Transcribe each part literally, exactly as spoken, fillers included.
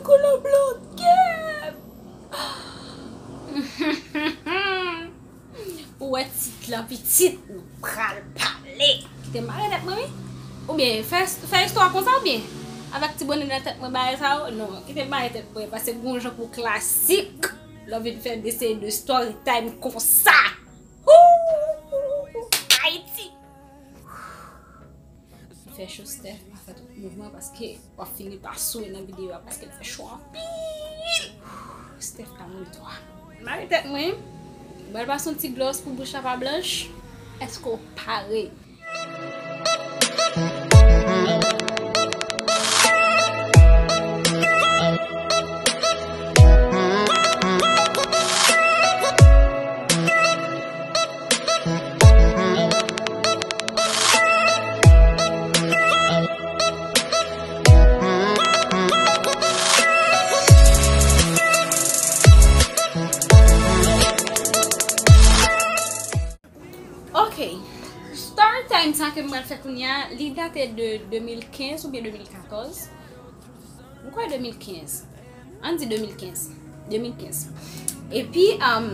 Ou nan bloke m. Ou wè tit lan pitit, nou pral pale. Kite m bare tèt mwen, wi. Oubyen fè, fè istwa konsa, oubyen avèk ti bone nan tèt mwen, bare sa yo. Non, kite m bare tèt mwen, paske gon jan pou klasik lè w vin fè de seri de story time konsa. Hoo! Ayiti! Fè cho, Steph, pa fè twòp mouvman paske w ap fini pa swe nan videyo a paske l fè cho anpil. Steph ka mouri twa. Mare tèt mwen. Mwen pral pase yon ti gloss pou bouch la pa blanch. Èske w pare? Ok. Story time sa ke m pral fè kounye a, li date de de mil kenz oubyen de mil katòz. M kwè de mil kenz. Ann di de mil kenz. De mil kenz. Epi, um,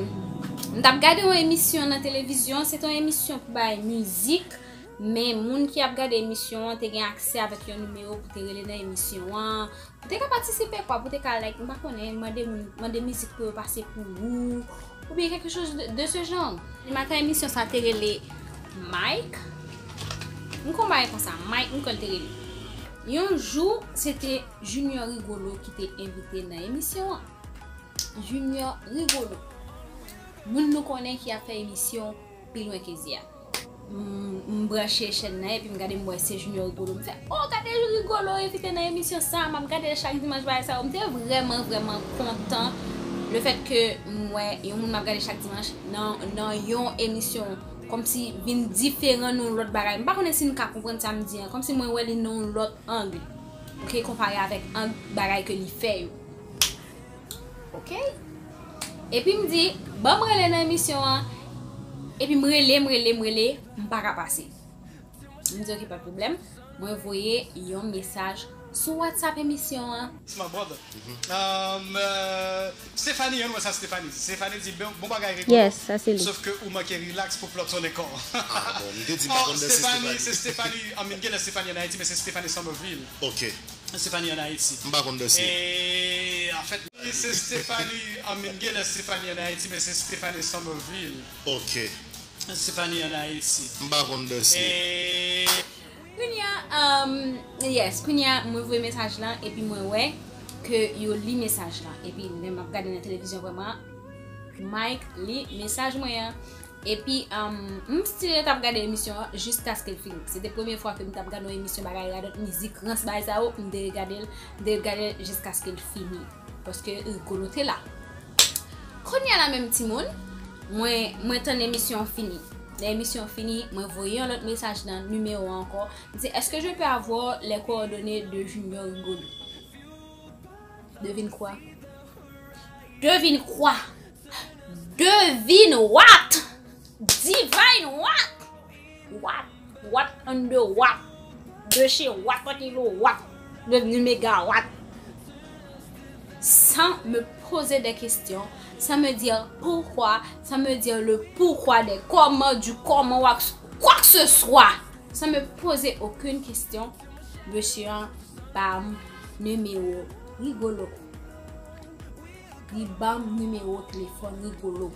m t ap gade yon emisyon nan televizyon, se te yon emisyon pou bay mizik, men moun ki ap gade emisyon an te gen aksè avèk yon nimewo pou te rele nan emisyon an, pou te ka patisipe kwa, pou te ka, like, m pa konnen, mande moun, mande mizik pou yo pase pou ou, oubyen quelque chose de, de ce genre. Animatè emisyon sa te rele Mike. M konn bagay konsa, Mike, m kwè l te rele. Yon jou, se te Junior Rigolo ki te envite nan emisyon an. Junior Rigolo. Moun nou konnen ki ap fè emisyon pi lwen ke zye a. M, m branche chèn nan, epi m gade, m wè se Junior Rigolo. M fè, "Oh, gade Rigolo envite nan emisyon sa." M ap gade l chak dimanch, bagay sa yo. M te vrèman, vrèman kontan lefètke m wè yon moun m ap gade chak dimanch nan, nan yon emisyon kòmsi vin diferan nan yon lòt bagay. M pa konnen si n ka konprann sa m di an. Kòmsi mwen wè li nan yon lòt ang. Ok, konpare avèk ang bagay ke li fè yo. Ok? Epi m di, "Ban m rele nan emisyon an." Epi m rele, m rele, m rele, m pa ka pase. M di, "Ok, pa pwoblèm." Mwen voye yon mesaj sou WhatsApp emisyon an. It's my brother. Um, euh, Stephanie, yon wè sa Stephanie di. Stephanie di, "Bon, bon bagay, Rigolo." Yes, sa se li. Sof ke ou manke relax pou plòk sonnen kò. Ah, bon, m te di m pa konn danse Stephanie. Stephanie, se Stephanie, I mean, genlè Stephanie ann Ayiti, men se Stephanie Somerville. Ok. Stephanie ann Ayiti. M pa konn danse. E, anfèt, se Stephanie, I mean, genlè Stephanie ann Ayiti, men se Stephanie Somerville. Ok. Stephanie ann Ayiti. M pa konn danse. E, kounye a, um, yes, kounye a, mwen voye mesaj lan, epi mwen wè ke yo li mesaj lan. Epi, lè m ap gade nan televizyon, vrèman, Mike li mesaj mwen an. Epi, um, m still t ap gade emisyon an jiskaske l fini. Se te premye fwa ke m t ap gade yon emisyon bagay radòt, mizik, rans, bagay sa yo, m te regade l, m te regade l jiskaske l fini. Paske Rigolo te la. Kounye a la menm timoun, mwen, mwen tann emisyon an fini. Lè emisyon an fini, mwen voye yon lòt mesaj nan nimewo an ankò. M di, "Est-ce que je peux avoir les coordonnées de Junior Rigolo?" Devine quoi? Devine quoi? Devine what? Divine what? What? What under what? De chez what? What you know what? Devenu méga what? Sans me poser des questions, sans me dire pourquoi, sans me dire le pourquoi des comment, du comment, quoi que, quoi que ce soit, sans me poser aucune question, mesye an ba m nimewo Rigolo. Li ban m nimewo telefòn Rigolo.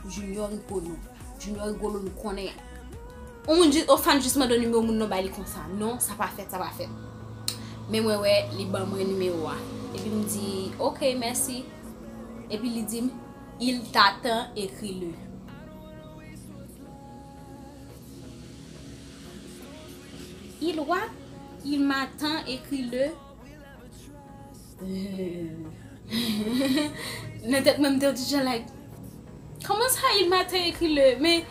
Junior Rigolo. Junior Rigolo nou konnen. Yon moun jis, yon fan jis mande w nimewo moun nan bay li konsa. Non, sa pa fèt, sa pa fèt. Men mwen wè, li ban mwen nimewo a. Epi m di, "Ok, mèsi." Epi li di m, "Il t'attend, écris-le." Il what? Il m'attend, écris-le. Nan tèt mwen, m te yon ti jan like, "Comment ça, il m'attend, écris-le?" Men,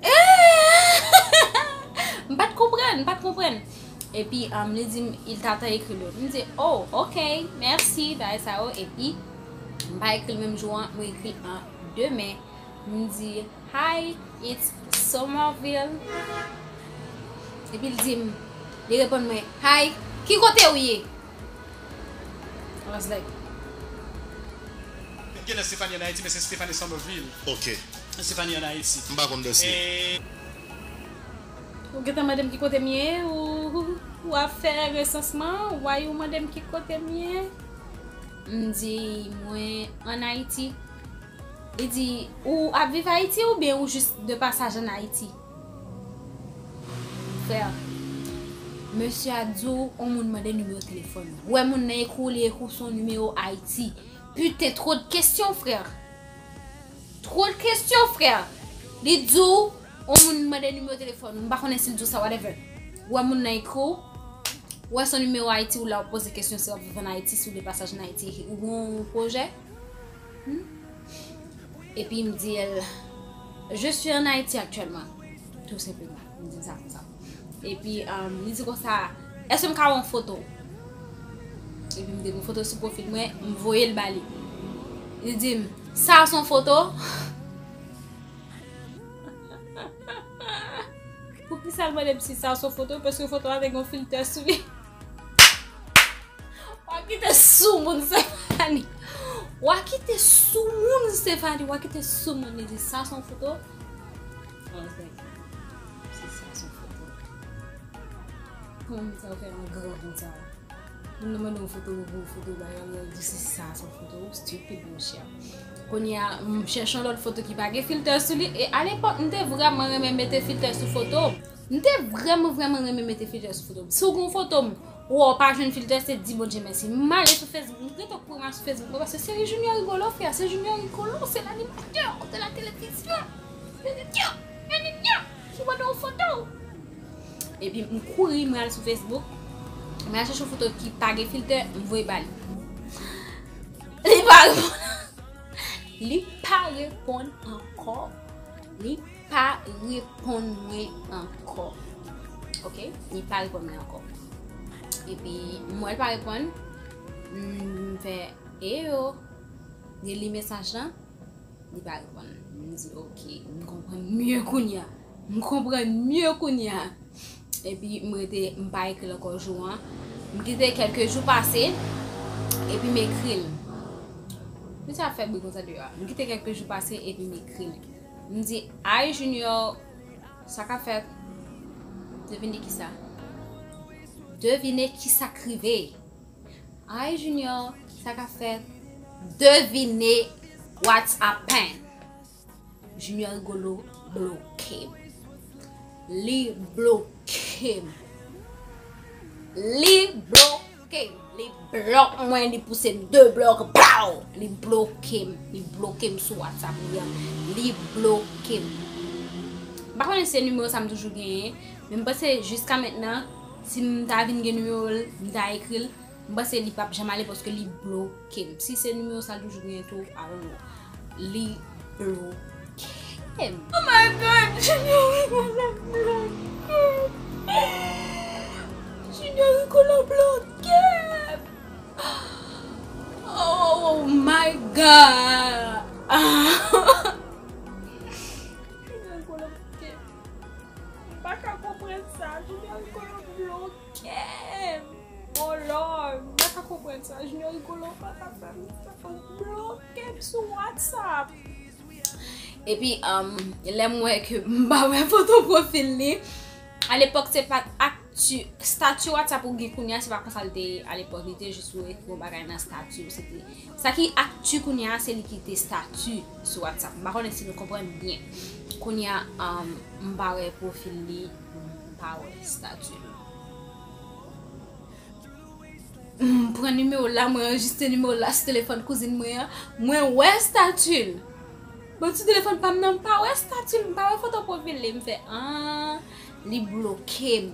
eh! M pa t konprann, m pa t konprann. Epi, um, li di m, "Il t'attend, écris-le." M di, "Oh, ok, mèsi," bagay sa yo. Epi, m pa ekri l menm jou an, mwen ekri l an demen. M di, "Hi, it's Somerville." Epi l di m, li reponn mwen, "Hi, ki kote ou ye?" I was like, Gen nan Stephanie ann Ayiti, men se Stephanie Somerville. Ok. Stephanie ann Ayiti. M pa konn danse. E Ou gentan mande m ki kote m ye, ou, ou ap fè resansman, why ou mande m ki kote m ye? M di, mwen ann Ayiti. Li di, ou ap viv Ayiti oubyen ou jis de pasaj ann Ayiti? Frè, mesye a di w, yon moun mande nimewo telefòn ou. Ou wè moun nan ekri w, li ekri w se yon nimewo Ayiti. Piten, twò de kesyon, frè. Twò de kesyon, frè. Li di w, yon moun mande nimewo telefòn ou. M pa konnen si l di w sa, whatever. Ou wè moun nan ekri w, ou wè se yon nimewo Ayiti, ou la w ap poze kesyon si w ap viv ann Ayiti, si w de pasaj ann Ayiti, ou gen yon pwojè. Hmm? Epi m di l, je suis en Haïti actuellement. Tou senpleman. M di l sa konsa. Epi um, li di konsa, èske m ka wè yon foto? Epi m te gen foto sou pwofil mwen, m voye l ba li. Li di m, sa a se yon foto? Poukisa l mande m si sa a se yon foto? Paske foto a te gen yon filtè sou li. Wa kite sou moun Stefani. Wa kite sou moun Stefani. Wa kite sou moun. Li di sa se yon foto. I was like, si sa se yon foto. Kòman moun sa yo fè yon gran konsa? Moun nan mande yon foto, yon foto, bagay, yo di si sa se yon foto. Ou stupid, monchè. Kounye a, m chèche yon lòt foto ki pa gen filtè sou li. E alepòk, m te vrèman renmen mete filtè sou foto. M te vrèman, vrèman renmen mete filtè sou foto m. Si w gen yon foto m, ou wè w pa jwenn filtè, se di Bondye mèsi. M ale sou Facebook, m gentan kouri m al sou Facebook mwen, paske se Junior Rigolo, frè, se Junior Rigolo, se l'animateur de la télévision. Yo di, yo, yo di, yo, ki mande yon foto. Epi m kouri, m al sou Facebook, m al chèche yon foto ki pa gen filtè, m voye ba li. Li pa reponn. Li pa reponn ankò. Li pa reponn mwen ankò. Ok? Li pa reponn mwen ankò. Epi, m wè l pa reponn. M fè, eyo. Li li mesaj lan. Li pa reponn. M di, ok, m konprann mye kounye a. M konprann mye kounye a. Epi, m rete, m pa ekri l ankò jou an. M kite kèlke jou pase. Epi, m ekri l. Misye ap fè bri konsa deyò a. M kite kèlke jou pase, epi m ekri l. M di, ay, Junior, sa k ap fèt? Devine kisa? Devine kisa k rive? Ay, Junior, sa k ap fèt? Devine what's happen? Junior Rigolo bloke m. Li bloke m. Li bloke m. Li blòk mwen, li pouse m de blòk, pow! Li bloke m. Li bloke m sou WhatsApp li an. Li bloke m. M pa konnen si se nimewo sa m toujou genyen, men m panse jiska mentnan, si m ta vin gen nimewo l, m ta ekri l, m panse li p ap janm ale paske li bloke m. Si se nimewo sa l toujou genyen tou, I don't know. Li bloke m. Oh my God, Junior Rigolo bloke m. Junior Rigolo bloke m. Oh my God. Junior Rigolo bloke m. M pa ka konprann sa. Junior Rigolo bloke m. Oh Lord, m pa ka konprann sa. Junior Rigolo pa ka fè m sa. Ou bloke m sou WhatsApp. Epi, um, lè m wè ke m pa wè foto pwofil li, alepòk se pa t akti, stati WhatsApp ou gen kounye a, se pa konsa l te ye alepòk. Li te jis ou ekri yon bagay nan stati w. Se te, sa ki akti kounye a, se li ki te stati sou WhatsApp. M pa konnen si nou konprann byen. Kounye a, um, m pa wè pwofil li, m pa wè stati l. M pran nimewo l la, mwen anrejistre nimewo l la sou telefòn kouzin mwen an. Mwen wè stati l. Mwen sou telefòn pa m nan, m pa wè stati l, m pa wè foto pwofil li. M fè, an, li bloke m.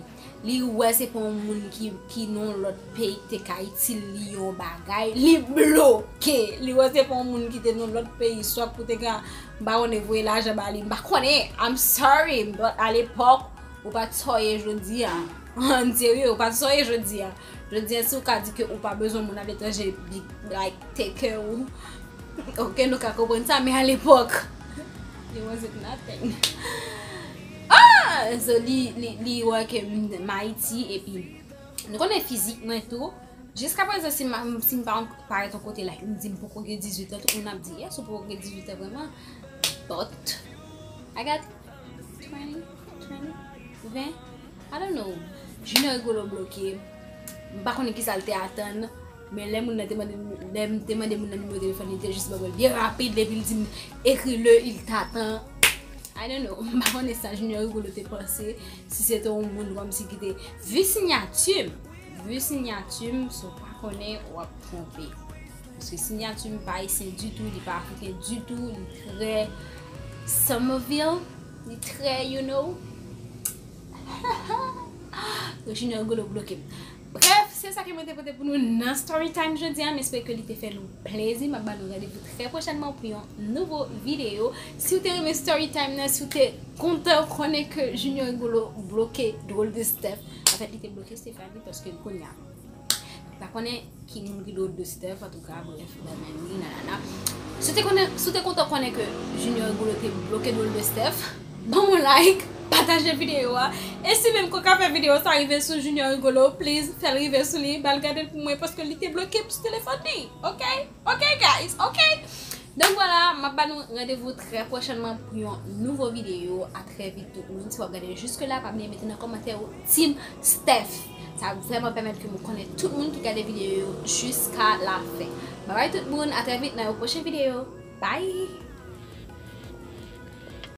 Li wè se pa yon moun ki, ki nan yon lòt peyi ki te ka itil li yon bagay. Li bloke. Li wè se pa yon moun ki te nan yon lòt peyi, swa pou te ka, m pa konnen, voye lajan ba li. M pa konnen. I'm sorry, but alepòk, ou pa t sa w ye jodi a. An serye, ou pa t sa w ye jodi a. Jodi a, si w ka di ke ou pa bezwen moun aletranje, big, like, take care ou. Ok, nou ka konprann sa, men alepòk, it wasn't nothing. Ah! So, li, li, li wè ke m, m Ayiti, epi, nou konnen fizik mwen tou, Jiska prezan, si m, si m pa parèt yon kote like, m di m poko gen dizuit an, tout moun ap di, "Yes, ou poko gen dizuit an vrèman." But I got twenty, twenty, ven, I don't know. Junior Rigolo bloke. M pa konnen kisa l te atann. Men lè moun nan te mande, lè m te mande moun nan nimewo telefòn, li te jis ban mwen l byen rapid, epi l di m, "Écris-le, il t'attend." I don't know. M pa konnen sa Junior Rigolo te panse. Si se te yon moun kòmsi ki te, vi siyati m, vi siyati m, si w pa konnen, w ap twonpe. Paske siyati m pa ayisyen ditou, li pa afriken ditou, li trè Somerville, li trè, you know. Junior Rigolo bloke m. Bref, se sa ke mwen te pote pou nou nan story time jodi a. M espere ke li te fè nou plezi. M ap ba nou randevou trè pwochènman pou yon nouvo videyo. Si w te renmen story time nan, si w te kontan konnen ke Junior Rigolo bloke Drôle de Steph, anfèt, li te bloke Stephanie paske kounye a li pa konnen ki moun ki Drôle de Steph, antouka, bref, bèl men li, nanana. Si w te konnen, si w te kontan konnen ke Junior Rigolo te bloke Drôle de Steph, ban m yon like, pataje videyo a. E si menm ke w ka fè videyo sa rive sou Junior Rigolo, please, fè l rive sou li, ba l gade l pou mwen, paske li te bloke m sou telefòn li. Ok? Ok, guys, ok? Donk, vwala, m ap ba nou randevou trè pwochènman pou yon nouvo videyo. A trè vit, tout moun. Si w ap gade jiske la, pa bliye mete nan kòmantè ou Team Steph. Sa ap vrèman pèmèt ke m konnen tout moun ki gade videyo yo jiska la fen. Babay tout moun, a trè vit nan yon pwochen videyo. Bye!